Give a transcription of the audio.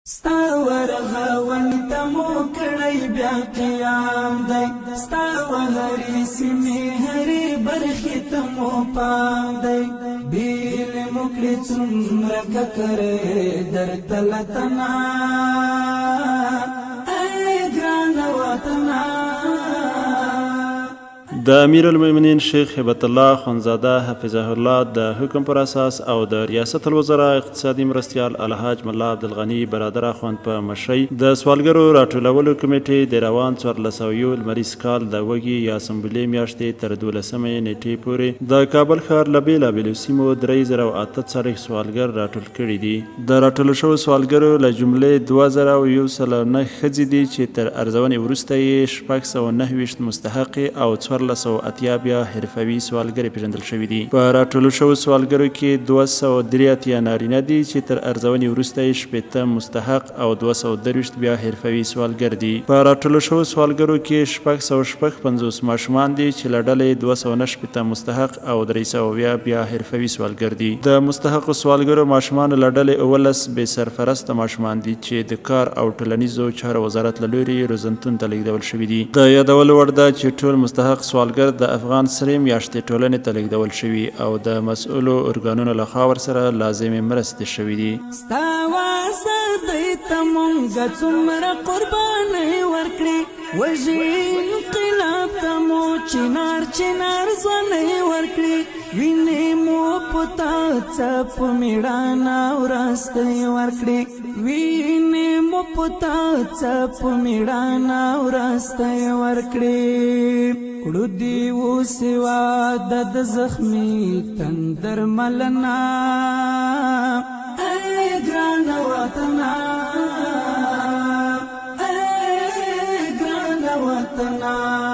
ستا ورغون ته مو کړی بیا قیام دی، ستا وهرې سیمې هرې برخې ته مو پام دی. بیل مو کړې څومره ککرې درته لتنا، ای ګرانه وطنه. د امیر المؤمنین شیخ هبت الله خونزاده حفظه الله د حکم پر اساس او د ریاست الوزراء اقتصادي مرستیال الحاج ملا عبدالغني برادر اخوند په مشرۍ د سوالګرو راټولولو کمېټې د روان 1401 لمریز کال د وږي یا سنبلې میاشتې تر 12مې نېټې پورې د کابل ښار له بېلابېلو سیمو 3048 سوالګر راټول کړي دي. د راټولو شوو سوالګرو له جملې 2109 ښځې دي چې تر ارزونې وروسته یې 629 مستحقې او 1480 بیا حرفوي سوالګرې پېژندل شوې دي. په راټولو شوو سوالګرو کې 283 نارینه دي چې تر ارزونې وروسته یې 60 مستحق او 223 بیا حرفوي سوالګر دي. په راټولو شوو سوالګرو کې 656 ماشومان دي چې له ډلې 269 مستحق او 370 بیا حرفوي سوالګر دي. د مستحقو سوالګرو ماشومانو له ډلې 17 بې سرپرسته ماشومان دي چې د کار او ټولنیزو چارو وزارت له لوري روزنتون ته لېږدول شوي دي. د یادولو وړ ده چې ټول مستحق سوالګر د افغان سرې میاشتې ټولنې ته لېږدول شوي او د مسؤلو ارګانونو لخوا ورسره لازمې مرستې شوې دي. ستا ازادۍ ته مونږ څومره قربانۍ ورکړې، وږي انقلاب ته مو چنار چنار ځوانۍ ورکړې، وینې مو په تا څپ میړانه ورستۍ ورکړې، وینې مو په تا څپ میړانه ورستۍ ورکړې. کړو دی سوا د زخمی تندر ملنا، ای ګران وطنا، ای ګران وطنا.